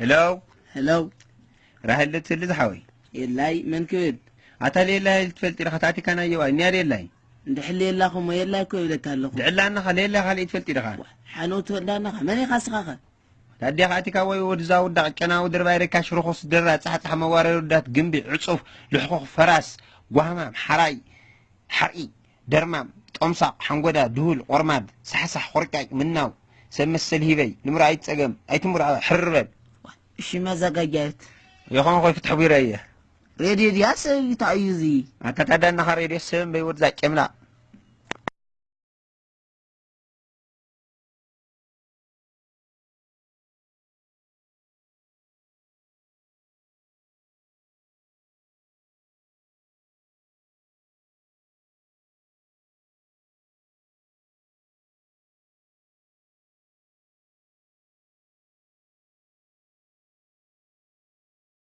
ሄሎ። ሄለው። ራሄል ልትህሊ ዝሓወይ? የላይ መን ክብል? ኣታ ሌላ ትፈልጢ ዲኻ? ታቲካ ናየዋይ እኒያ ሌላይ? እንድሕሊ የላኹሞ የላይ እኮ ይብለካ ኣለኹ። ድዕላ ኣናኻ ሌላ ካልእ ትፈልጢ ዲኻ? ሓነው ትወልዳ ኣናኻ መን ኢኻ ስኻኸ? ታዲያ ኣቲካ ወይ ወድዛ ውዳቕ ጨናዊ ድርባይ ርካሽ ርኹስ ድራ ጻሕጻሕ መዋረር ውዳት ግንቢ ዕጹፍ ልሕኹኽ ፈራስ ጓህማም ሓራይ ሓርኢ ደርማም ጦምሳቕ ሓንጎዳ ድሁል ቆርማድ ሳሕሳሕ ኾርቃጭ ምናው ሰብ መሰል ሂበይ ንምርኣይ ጸገም ኣይትምርኣ ሕርር በል። እሺ መዘጋጃየት የኾን ኾይ ፍትሕ ቢረ እየ። ሬድዮ ድያ ሰብ እዩ ታእዩ እዚ? ኣታ ታዳናኻ ሬድዮ ሰብ እምበይ ወድዛ ጨምላቕ